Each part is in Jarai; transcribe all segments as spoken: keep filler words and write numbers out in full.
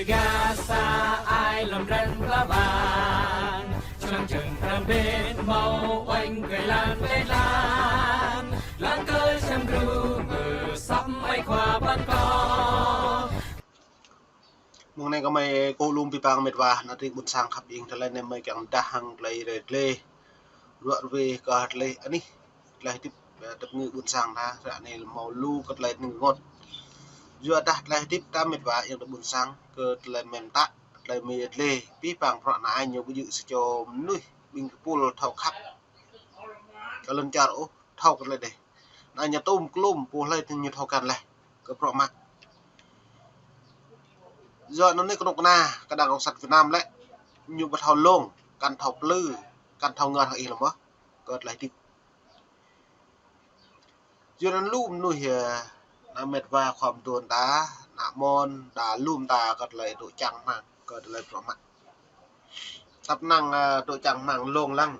Gasa ai lŏm ren pla ƀang, čơlăng čơng pran ƀen hmâo oanh kơi lan ƀen lan, lăng kơi čăm gru mơ săp mai khua ƀăn kơ. Mơ̆ng anai kơmơi kơ lŏm pơpŭ pang met wa, ană tring ƀôn sang khăp ing, tơlơi anai mơi kiăng dah hăng tơlơi rơdlê. Ruă rơwe kơ tơlơi anih, tơlơi hơdip, ơ, tơpơngư ƀôn sang ta, ră anai hmâo lu kơ tơlơi nơngot. Yua dah tơlơi hơdip ta met wa, yang tơ ƀôn sang, kơ tơlơi mơ̆n ta, tơlơi mơ̆n rơdlê, pih pang prăk anai ñu ƀu djơ̆ sa čô mơnuih, ƀing kơpul thâo khăp. Kơ lŏn čar ôh, thâo kơ tơlơi dêh. Anai ñu tôm klôm, pô hlơi tơ ñu thâo kăn leh, kơ prăk mă. Yua anŭn anai kơnuk kơna, kơ đảng cộng sản Việt Nam lĕ, ñu ƀu thâo lông, kăn thâo plư, kăn thâo ngă hăng ih lăm ƀơh, kơ tơlơi hơdip. Yua anŭn lu mơnuih, ơ, ană met wa khua mơtuan ta, ană mơ̆n, đa lŏm ta kơ tơlơi dŏ čang hmang, kơ tơlơi prăk mă. Tăp năng, ơ, dŏ čang hmang lông lăng.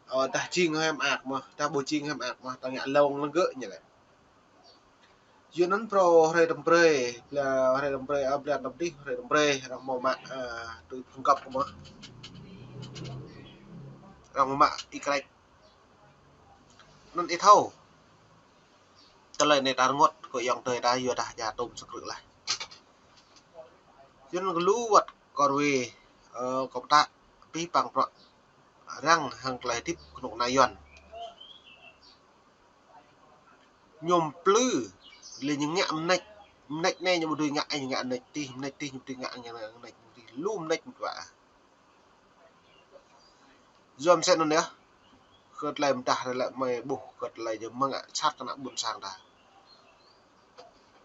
Ơ, dah jing hăm ak mơ̆, dah ƀu jing hăm ak mơ̆, ta ngă lông lăng gơ̆ ñu lĕ. Yua anŭn phrâo hrơi tơm brơi, bla hrơi tơm brơi, ơ, bla tơm dih, hrơi tơm brơi, arăng hmâo mă, ơ, tui phung găp kơ mơ̆. Arăng hmâo mă Y-Krĕč. Anŭn ih thâo. Tơlơi anai ta rơngot kơ ayŏng adơi ta yua dah ja tôm sơkrư̆ lah. Yua anŭn kơ lu wơ̆t kơ rơwe, ơ, kơ pơtă pih pang prăk arăng hăng tơlơi hơdip kơnuk kơna Yuan. Ñu plư, lĕ ñu ngă mơneč, mơneč anai ñu ƀu dưi ngă, ñu ngă mơneč tih, mơneč tih ñu ƀu dưi ngă, ñu ngă mơneč tih, lu mơneč mơ̆n wa. Yua mơsĕ anŭn yơh, kơ tơlơi mơdah lĕ mơi ƀuh, kơ tơlơi ñu mơ̆ng sat kơ ană ƀôn sang ta.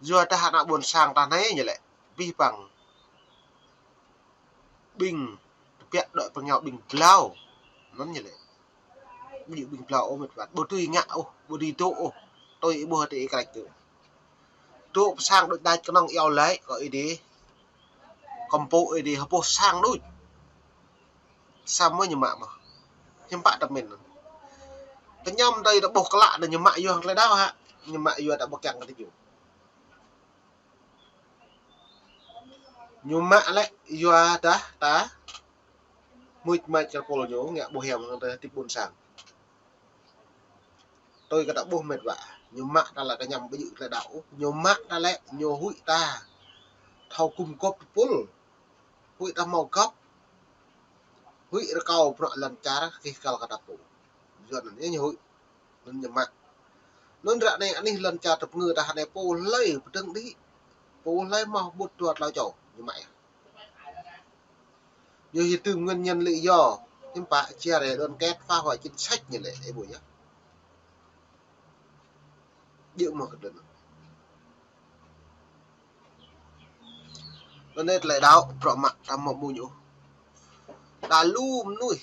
Yua dah ană ƀôn sang ta anai ñu lĕ, pih pang ƀing tơbiă đuaĭ pơngiao ƀing blau. Anŭn ñu lĕ. Ƀing, ƀing blau ôh met wa. Ƀu dưi ngă ôh, ƀu dưi dŏ ôh. Tui ih ƀuh tơ Y-Krĕč tơ. Dŏ pơ sang đôč đač kơnơ̆ng iâu laĭ kơ ih dih. Kơmpŭ ih dih hơpuh sang đôč. Samơ̆ ñu mă mơ̆. Hiư̆m pă tơmĕn. Tơñăm tơi ta ƀuh klă anŭn ñu mă yua hăng tơlơi đaŏ hă. Ñu mă yua ta ƀu kiăng kơ tơjuh. Ñu mă lĕ yua dah ta mưč mač kơ pôl ñu ngă ƀu hiam hăng tơlơi hơdip ƀôn sang. Tui kơ ta ƀuh met wa. Ñu mă ta lĕ tơñăm ƀu djơ̆ tơlơi đaŏ. Ñu mă ta lĕ ñu huĭ ta thâo gum gŏp pôl. Huĭ ta hmâo gŏp. Huĭ rơkâo prăk lŏn čar kih kăl kơ ta pô. Yua anŭn ñu huĭ. Anŭn ñu mă. Anŭn ră anai anih lŏn čar tơpơngư ta anai pô hlơi pơdơ̆ng đĭ. Pô hlơi hmâo ƀut dua tlâo čô, ñu mă yơh. Ñu hyu tơm ngăn nhân lý do. Hiư̆m pă chia rẽ đoàn kết phá hoại chính sách ñu lĕ, ih ƀuh yơh. Djơ̆ mơ̆ kơ tơlơi anŭn. Anŭn anai tơlơi đaŏ, prăk mă ta hmâo ƀuh ñu. Đa lu mơnuih.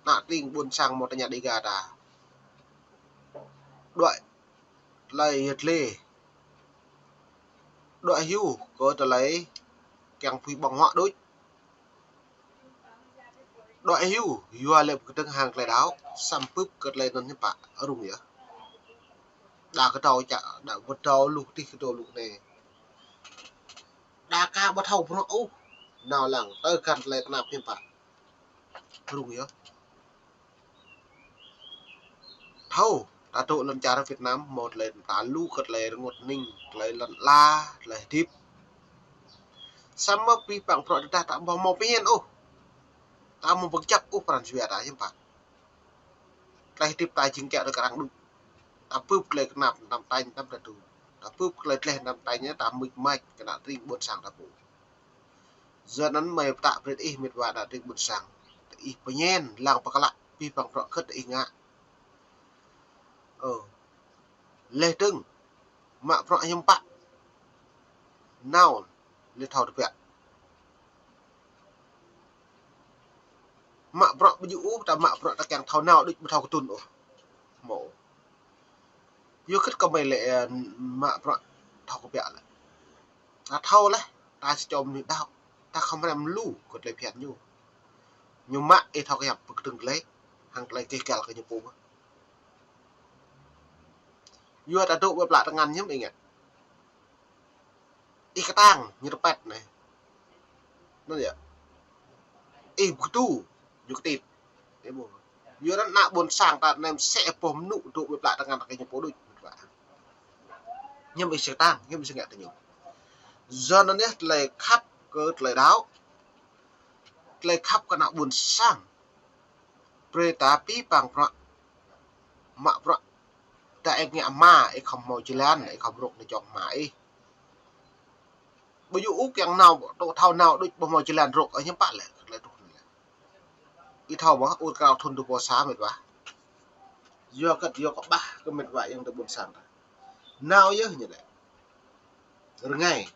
Ană tring ƀôn sang hmâo tơña Dêga ta. Đuaĭ tơlơi yơh lĕ. Đuaĭ hyu kơ tơlơi kiăng phui ƀơ̆ng huă đôč. Đuaĭ hyu, yua lĕ pơkơdơ̆ng hăng tơlơi đaŏ, samơ̆ bưp kơ tơlơi anŭn hiư̆m pă, rŭng yơh. Đa kơdâo čă, đa kơdâo lu tih kơdâo lu anai. Đa ka ƀu thâo bruă ôh, nao lăng, tơ găn tơlơi tơnap hiư̆m pă. Rŭng yơh. Thâo, ta dŏ lŏn čar Việt Nam, hmâo tơlơi ta lu kơ tơlơi rơngot hning, tơlơi lŏn ala, tơlơi hơdip. Samơ̆ pih pang prăk tơdah ta ƀu hmâo pơmĭn ôh. Ta ƀu hmâo pơkơjăp ôh pran jua ta hiư̆m pă. Tơlơi hơdip ta jing kiaŏ tơ krang đôč. Ta bưp tơlơi kơnap tơnăm tañ tơnăm ta dŏ. Ta bưp tơlơi dleh tơnăm tañ ta mưč mač kơ ană tring ƀôn sang ta pô. Yua anŭn mơi pơtă brơi ih met wa ană tring ƀôn sang. Ih pơñen lăng pơklă pih pang prăk kơt ih ngă. Ơ. Leh dơ̆ng. Mă prăk hiư̆m pă. Nao. Leh thâo tơbiă. Mă prăk ƀu djơ̆ ôh, ta mă prăk ta kiăng thâo nao đôč ƀu thâo kơtŭn ôh. Hmâo. Yua kơ kơmơi lĕ, ơ, mă prăk thâo kơ biă lĕ. Ta thâo leh, ta sa čô mơnuih đaŏ, ta khŏm hrăm lu kơ tơlơi phiăn ñu. Ñu mă ih thâo kơ hiăp pơkơdơ̆ng tơlơi, hăng tơlơi kih kăl kơ ñu pô mơ̆. Yua ta dŏ ƀơi plă tơngan hiư̆m ih ngă. Ih kơtang, ñu rơpăt anai. Anŭn yơh. Ih bơkơtu, ñu kơtit. Ih ƀuh. Yua anŭn ană ƀôn sang ta anai mơsĕ boh mơnŭ dŏ ƀơi plă tơngan kơ ñu pô đôč. Hiư̆m ih či kơtang, hiư̆m ih či ngă tơ ñu. Yua anŭn yơh tơlơi khăp kơ tơlơi đaŏ. Tơlơi khăp kơ ană ƀôn sang. Brơi ta pĭ pang bruă. Mă bruă. Tơdah ih ngă hmua, ih khŏm hmâo jơlan, ih khŏm rŏk anai čŏng hmua ih. Ƀu djơ̆ ôh kiăng nao, tŏ thâo nao đôč ƀu hmâo jơlan rŏk, ơ, hiư̆m pă lĕ, kơ tơlơi truh anai lĕ. Ih thâo mơ̆, ur krao thŭn dua rơbâo sa mĕt wa. Yua kơ, yua kơ ƀah kơ mĕt wa yang tơ ƀôn sang ta. Nao yơh ñu lĕ. Rơngai.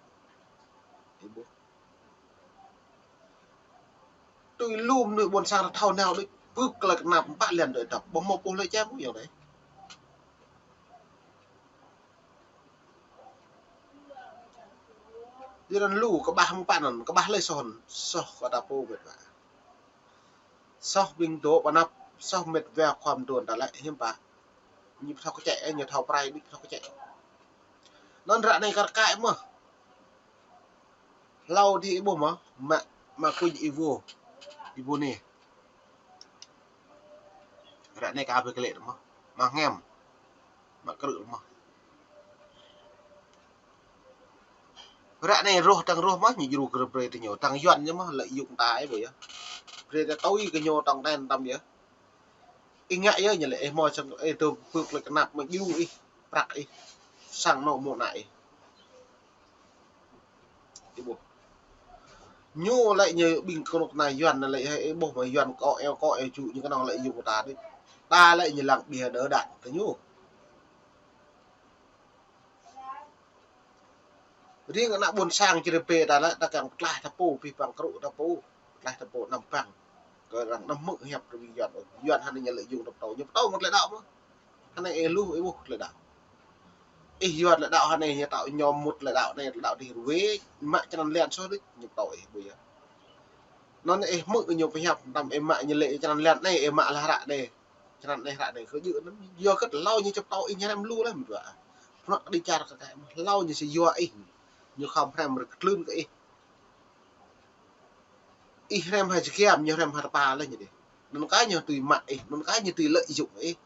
Ih ƀuh. Tui lu mơnuih ƀôn sang ta thâo nao đôč, pơk tơlơi kơnap pă lĕ đôč tŏp, ƀu hmâo pô hlơi čem yơh đôč. Yua anŭn lu kơƀah mơ̆ng pă anŭn, kơƀah lĕ soh, soh kơ ta pô mĕt wa. Soh ƀing dŏ pơ anăp, soh mĕt wa khua mơdôn ta lĕ hiư̆m pă. Ñu ƀu thâo kơčĕ, ñu thâo prai đôč ƀu thâo kơčĕ. Anŭn ră anai kar kaĭ mơ̆. Hlâo dih ih ƀuh mơ̆, mă, mă kuñ ih ƀuh. Ih ƀuh anai. Ră anai ka ƀu kơlĕ mơ̆. Mă hngem. Mă krư̆ mơ̆. Ră anai rŏh tơ̆ng rŏh mơ̆, ñu djru kơ brơi tơ ñu. Tơ̆ng Yuan ñu mơ̆, lợi dụng ta ih ƀuh yơh. Brơi ta tui kơ ñu tŏng ten tăm yơh. Ih ngă yơh ñu lĕ, ih hmâo sang, ih tơ pơk tơlơi kơnap mơ̆ djru ih, prăk ih, sang anŏ mơ̆ ană ih. Ih ƀuh. Ñu lĕ ñu ƀing kơnuk kơna Yuan lĕ, ih ƀuh mơ̆ Yuan kơ eo kơ eo ču ñu kơnơ̆ng lĕ yŭ ta đôč. Ta lĕ ñu lăng ƀiă đơ đan kơ ñu. Riêng ană ƀôn sang Čư̆ Rơbê ta lĕ, ta kiăng pơtlaih ta pô, pĭ pang krư̆ ta pô, pơtlaih ta pô anăm pang. Kơ arăng anăm hmư̆ hiăp tơlơi Yuan, Yuan hơnai ñu lĕ yŭng ta pơtô, ñu pơtô mơ̆n tơlơi đaŏ mơ̆. Hơnai ih lu ih ƀuh tơlơi đaŏ. Ih yua tơlơi đaŏ hơnai ñu tŏ ñu mŭt tơlơi đaŏ anai, tơlơi đaŏ dih ruai, mă čơnăn lan soh đôč, ñu pơtô ih ƀuh yơh. Anŭn ih hmư̆ ñu pơhiăp, tăm ih mă ñu lĕ čơnăn lan anai, ih mă lah hră anai. Čơnăn anai hră anai, kơ djơ̆ anŭn, yua kơ hlâo ñu či pơtô ih ñu hrăm lu leh mơ̆ dua. Bruă kơ đĭ čar kơ kaĭ mơ̆, hlâo ñu či yua ih, ñu khŏm hrăm rơkơtlưn kơ ih. Ih hrăm ha jơgiăm, ñu hrăm ha tơpă leh ñu dih. Anŭn kơ ñu tui mă ih, anŭn kơ ñu tui lợi dụng ih.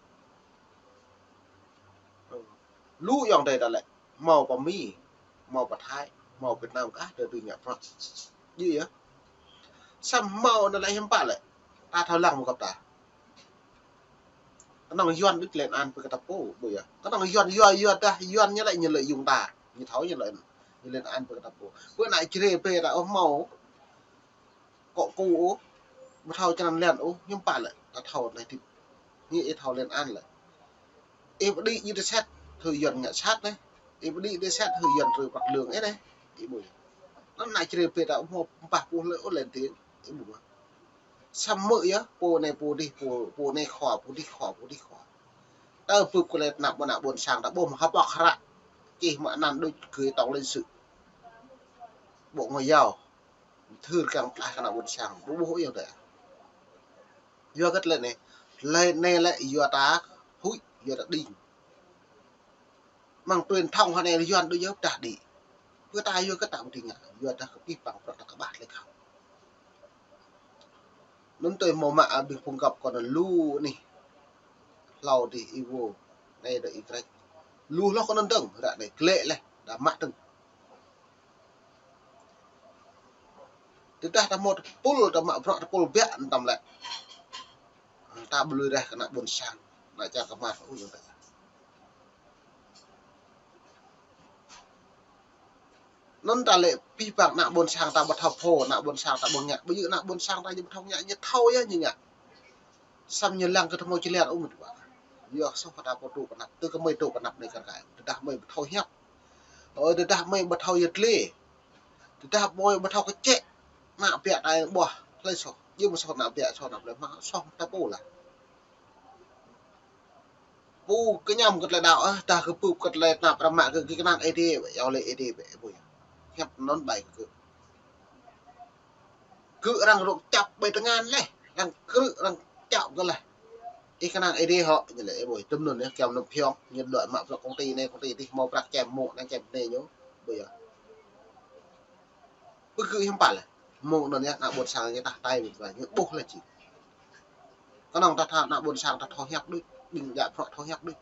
Lu ayŏng adơi ta lĕ, hmâo pơ Mi, hmâo pơ Thái, hmâo Việt Nam kah, ta tui ngă bruă. Djơ̆ yơh. Samơ̆ hmâo anŭn lĕ hiư̆m pă lĕ. Ta thâo lăng mơ̆ gơ̆p ta. Kơnơ̆ng Yuan đôč lên án pơ kơ ta pô, ƀuh yơh. Kơnơ̆ng Yuan, Yuan, Yuan dah, Yuan ñu lĕ ñu lợi dụng ta. Ñu thâo ñu lên, ñu lên án pơ kơ ta pô. Pơ anai Čư̆ Rơbê ta ôh hmâo. Kŏ kơ ôh, ƀu thâo čơnăn lan ôh, hiư̆m pă lĕ, ta thâo lĕ tĭp. Ñu ih thâo lên án lĕ. Ih pơđĭ ñu tơ sat, thâo Yuan ngă sat anai. Ih pơđĭ tơ sat, thâo Yuan trư prăk lương ih anai. Ih ƀuh. Anŭn ană Čư̆ Rơbê ta ƀu hmâo pơpah pô hlơi ôh lên tiếng, ih ƀuh. Samơ̆ yơh, pô anai pô dih, pô, pô anai khua, pô dih khua, pô dih khua. Tơ pơ̆p kơ lĕ tơnap mơ̆ ană ƀôn sang ta ƀuh mơ̆ hơpŏk hră. Čih mơ̆ anăn đôč gơi tổng lãnh sự. Bộ Ngoại giao. Thư kiăng pơtlaih kơ ană ƀôn sang, ƀu ƀuh ôh yơh đa. Yua kơ tơlơi anai, tơlơi anai lĕ yua ta huĭ, yua ta đing. Mơ̆ng truyền thông hơnai Yuan đôč yơh pơdah đĭ. Pơ ta yua kơ ta ƀu đing ngă, yua ta kơ pĭ pang bruă ta kơƀah tơlơi khăp. Anŭn tui hmâo mă ƀing phung găp kơ anŭn lu anih. Hlâo dih ih ƀuh, anai dŏ ih krĕč. Lu hloh kơ anŭn dơ̆ng, ră anai glĕ leh, đa mă dơ̆ng. Tơdah ta hmâo tơpul, ta mă bruă tơpul biă anŭn tăm lĕ. Ta ƀu lui reh kơ ană ƀôn sang, ană čar kơmar ôh yơh ta. Anŭn ta lĕ pĭ pang ană ƀôn sang ta ƀu thâo pô, ană ƀôn sang ta ƀu ngă, ƀu djơ̆ ană ƀôn sang ta ñu ƀu thâo ngă, ñu thâo yơh ñu ngă. Samơ̆ ñu lăng kơ ta hmâo jơlan ôh mơ̆n ƀă. Yua soh kơ ta pô dŏ pơ anăp, tơ kơ mơi dŏ pơ anăp anai kar kaĭ, tơdah mơi ƀu thâo hiăp. Ơ, tơdah mơi ƀu thâo yơh tơlơi. Tơdah mơi ƀu thâo kơčĕ, ană biă ta ƀuh, hlơi soh, djơ̆ mơ̆ soh ană biă, soh ană plei mă, soh ta pô lah. Pô kơñăm kơ tơlơi đaŏ, ơ, tah kơ pơ̆p kơ tơlơi tơnap ră mă kơ gih kơnang Ơi Adai, yua lĕ Ơi Adai ƀĕ, ƀuh yơh. Hiăp anŭn ƀai kơ gơ̆. Gơ̆ arăng rŏk čăp ƀơi tơngan leh, arăng krư̆, arăng čăp kơ leh. Ih kơnang Ơi Adai hŏ, ñu lĕ, ƀuh, tơm anŭn yơh, kiăng anŭn phiong, ñu đuaĭ mă bruă công ty anai, công ty dih hmâo prăk čem mơ̆, anai čem anai ñu, ƀuh yơh. Ƀu gơ̆ hiư̆m pă lĕ. Mơ̆ng anŭn yơh ană ƀôn sang ñu tah tai mĕt wa, ñu ƀuh lĕ či. Kơnơ̆ng ta tha ană ƀôn sang ta thâo hiăp đôč, ƀing djă prŏ thâo hiăp đôč.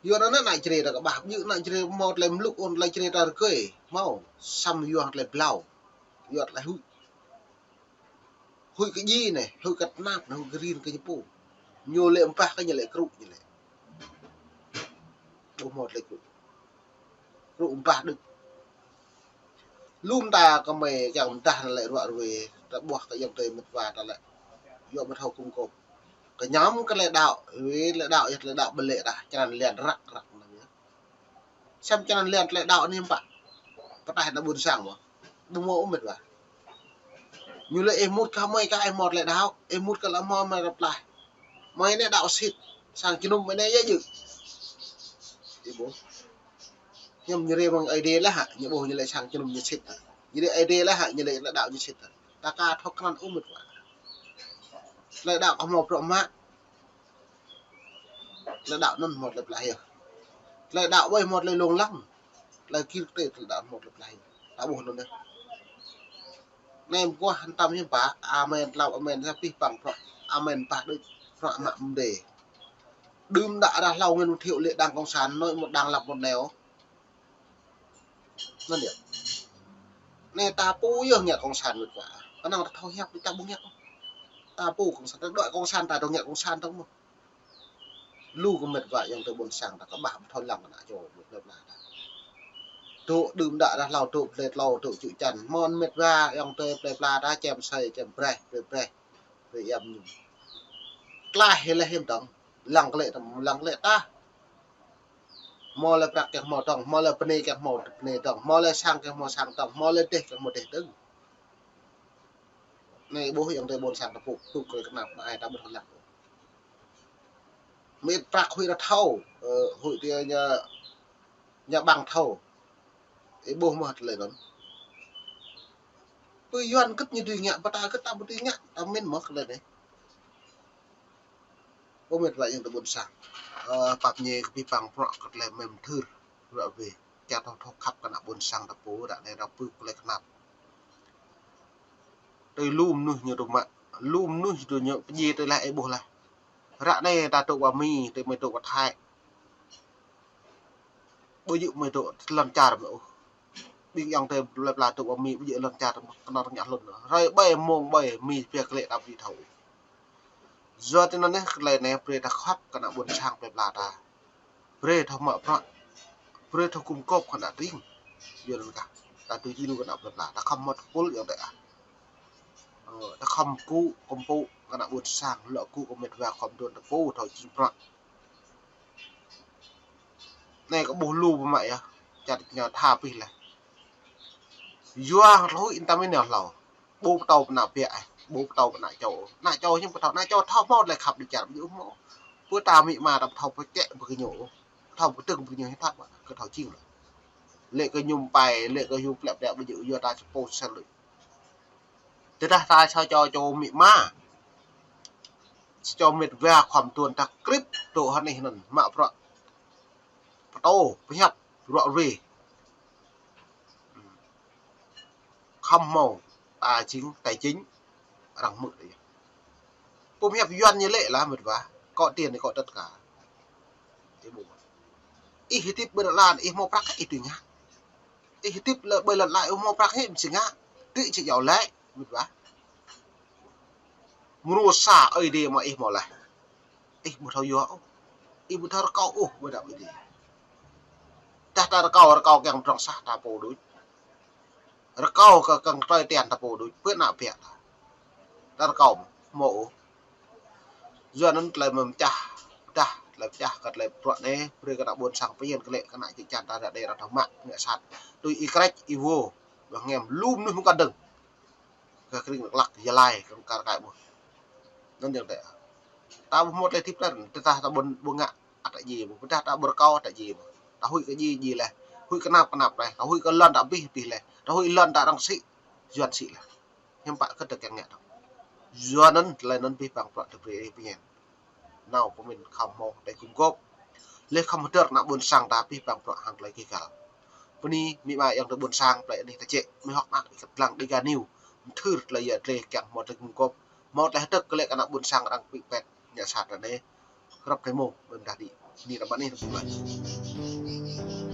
Yua anŭn ană Jrai ta kơƀah, ƀu djơ̆ ană Jrai hmâo tơlơi mlŭk ôn tơlơi Jrai ta rơgơi, hmâo, samơ̆ yua tơlơi blâo, yua tơlơi huĭ. Huĭ kơ djai anai, huĭ kơ tơnap anai, huĭ kơ rin kơ ñu pô. Ñu lĕ ƀah kơ ñu lĕ krŭ ñu lĕ. Ƀu hmâo tơlơi krŭ. Krŭ ƀah đôč. Lŏm ta kơmơi kiăng mơdah anai lĕ ruă ruê, ta ƀuh kơ ayŏng adơi mĕt wa ta lĕ. Yua mơ̆ thâo kŭm kôp. Kơ ñăm kơ tơlơi đaŏ, wê tơlơi đaŏ yơh tơlơi đaŏ ƀlĕ ta, čơnăn lian răk răk anai yơh. Sem čơnăn lian tơlơi đaŏ anai hiư̆m pă. Pơtaih ană ƀôn sang mơ̆. Ƀu hmâo ôh mĕt wa. Ñu lĕ ih mŭt kơ mơi kơ ih hmâo tơlơi đaŏ, ih mŭt kơ lă hmâo mơi rơp laih. Mơi anai đaŏ sĭt, sang jơnum mơi anai yơh djơ̆. Ih ƀuh. Hiư̆m ñu rai mơ̆ng Ơi Adai laih hă, ñu ƀuh ñu lĕ sang jơnum ñu sĭt hă. Ñu rai Ơi Adai laih hă, ñu lĕ tơlơi đaŏ ñu sĭt hă. Ta ka thâo krăn ôh mĕt wa. Tơlơi đaŏ kơ hmâo bruă mă. Tơlơi đaŏ anŭn hmâo tơlơi pơklaih yơh. Tơlơi đaŏ ƀơi hmâo tơlơi lông lăng. Tơlơi kir kơtê tơlơi đaŏ hmâo tơlơi pơklaih yơh. Ta ƀuh anŭn yơh. Anai mơguah hơntam hiư̆m pă, amen, tơlơi amen, sa pih păng prŏ, amen, pah đôč, prŏ mă mơdê. Đưm đă ră hlâo Nguyễn Văn Thiệu lĕ đảng cộng sản, nói một đảng lập một nẻo. Anŭn yơh. Anai ta pô yơh ngă cộng sản mĕt wa. Kơnơ̆ng ta thâo hiăp ta ƀu ngă. Ta pô cộng sản, ta đuaĭ cộng sản, ta dŏ ngă cộng sản dŏng mơ̆. Lu kơ mĕt wa ayŏng adơi ƀôn sang ta kơƀah ƀu thâo lăng kơ ană čô mĕt wa ta. Dŏ đưm đă ră hlâo dŏ plei tlâo dŏ čư̆ čan. Mơ̆n mĕt wa ayŏng adơi plei pla ta čem sai čem braih, braih braih. Braih yăm ñu. Tlaih hĭ lĕ hiư̆m dŏng. Lăng klĕ ta, lăng klĕ ta. Hmâo lĕ prăk kiăng hmâo dŏng, hmâo lĕ bơnai kiăng hmâo bơnai dŏng, hmâo lĕ sang kiăng hmâo sang dŏng, hmâo lĕ dêh kiăng hmâo dêh dơ̆ng. Anai ƀuh ayŏng adơi ƀôn sang ta pô, tŭ kơ kơnap anai ta ƀu thâo lăng. Mĕt prăk huĭ ră thâo, ơ, huĭ tơ ñu, ñu ƀăng thâo. Ih ƀuh mơ̆ tơlơi anŭn. Pơ Yuan gơ̆t ñu dưi ngă, pơ ta gơ̆t ta ƀu dưi ngă, ta mĭn mơ̆ tơlơi anai. Ơ mĕt wa ayŏng adơi ƀôn sang. Ơ, pap ñe kơ pih păng prŏ kơ tơlơi mơ̆ng thưr, ră wê. Kiăng thâo thâo khăp kơ ană ƀôn sang ta pô, ră anai ră pơ tơlơi kơnap. Tui lu mơnuih ñu dŏ mă, lu mơnuih dŏ ñu pơdjai tui laih ih ƀuh laih. Ră anai ta dŏ pơ Mi, tui mơi dŏ pơ Thái. Ƀu djơ̆ mơi dŏ lŏn čar mơi ôh. Ƀing ayŏng adơi plei pla dŏ pơ Mi ƀu djơ̆ lŏn čar mơi, kơnơ̆ng rơngiă hlŭn. Hrơi ƀai mông ƀai Mi pia klĕ ta ƀu thâo. Yua tui anŭn anai, tơlơi anai brơi ta khăp kơ ană ƀôn sang plei pla ta. Brơi thâo mă prăk. Brơi thâo kŭm kôp kơ ană tring. Yua anŭn kah. Ta tui jing lu kơ ană plei pla. Ta khŏm mơ̆t pul ayŏng adơi ah. Ơ, ta khŏm kŭ, kŭm pŭ kơ ană ƀôn sang, lŏ kŭ kơ mĕt wa khŏm dŏ ta pô thâo jing prăk. Anai kơ ƀuh lu pơ mă yơh, čăt ñu tha pih laih. Yua hlâo ih tam ih nao hlâo. Ƀu pơtô pơ ană biă ih, ƀu pơtô pơ ană čô. Ană čô ñu pơtô, ană čô thâo hmâo tơlơi khăp đĭ čar, ƀu hmâo. Pơ ta amĭ ama ta pơtô pơčĕ pơ kơ ñu, pơtô pơtưng pơ kơ ñu hiư̆m pă, kơ thâo jing lĕ. Lĕ kơ ñu pai, lĕ kơ ñu plĕ plĕ ƀu djơ̆, yua ta čơpô sel lĕ. Tơdah ta sa čô čô amĭ ama. Sa čô mĕt wa khŏm tuan ta krip dŏ hơnih anŭn mă prăk. Pơtô, pơhiăp, ră wê. Khŏm hmâo, ta jing, ta jing, arăng hmư̆ đơi. Pơhiăp Yuan ñu lĕ lah mĕt wa, có tiền thì có tất cả. Ih ƀuh. Ih hơdip ƀơi lŏn ala, ih hmâo prăk ih dưi ngă. Ih hơdip lĕ ƀơi lŏn ala, ih hmâo prăk ih či ngă. Tui či jao lĕ, mĕt wa. Mơnuih sa Ơi Adai mơ̆ ih hmâo laih. Ih ƀu thâo yua ôh. Ih ƀu thâo rơkâo ôh ƀơi anăp Ơi Adai. Tơdah ta rơkâo, rơkâo kiăng pơdrŏng sah ta pô đôč. Rơkâo kơ kiăng tơlơi tian ta pô đôč. Ƀơi anăp biă ta. Ta rơkâo hmâo ôh. Yua anŭn tơlơi mơ̆ng pơčah, pơdah, tơlơi pơčah kơ tơlơi bruă anai, brơi kơ ană ƀôn sang pơyơr kơ lĕ kơ ană čư̆ čan ta ră anai ră thâo mă, ngă sat. Tui ih Krĕč, ih Vô, ƀơi H'Nêm, lu mơnuih mơ̆ng kơdơ̆ng. Kơ Krĭng Dak Lak, Gia Lai, kơ Kar Kaĭ ƀuh. Anŭn yơh tĕ. Ta ƀu hmâo tơlơi hơdip tơl, tơdah ta ƀu, ƀu ngă, ăt ta djai ƀuh. Tơdah ta ƀu rơkâo, ăt ta djai ƀuh. Ta huĭ kơ djai, djai laih. Huĭ kơ tơnap, tơnap laih. Ta huĭ kơ lŏn ta abih, abih laih. Ta huĭ lŏn ta arăng sĭ, Yuan sĭ laih. Hiư̆m pă kơ ta kiăng ngă dŏ. Yua anŭn, tơlơi anŭn pih păng prăk tơbrơi ih pơñen. Nao pơmĭn khŏm hmâo tơlơi kŭm gôp. Lĕ khŏm hơdơr ană ƀôn sang ta pih pang prŏ hăng tơlơi kơ găl. Bơni mĭ ma yang tơ ƀôn sang plei anih ta čĕ, mơ̆ hŏk mă lăng Dega News. Mơthưr tơlơi ia tơlơi kiăng hmâo tơlơi gum gôp, hmâo tơlơi hơdơr kơ lĕ kơ ană ƀôn sang arăng pĭ pet ñă sat ră anai. Krăp tơlơi mơ̆, ƀơ̆m dah đĭ. Bơni ră anai ră anai.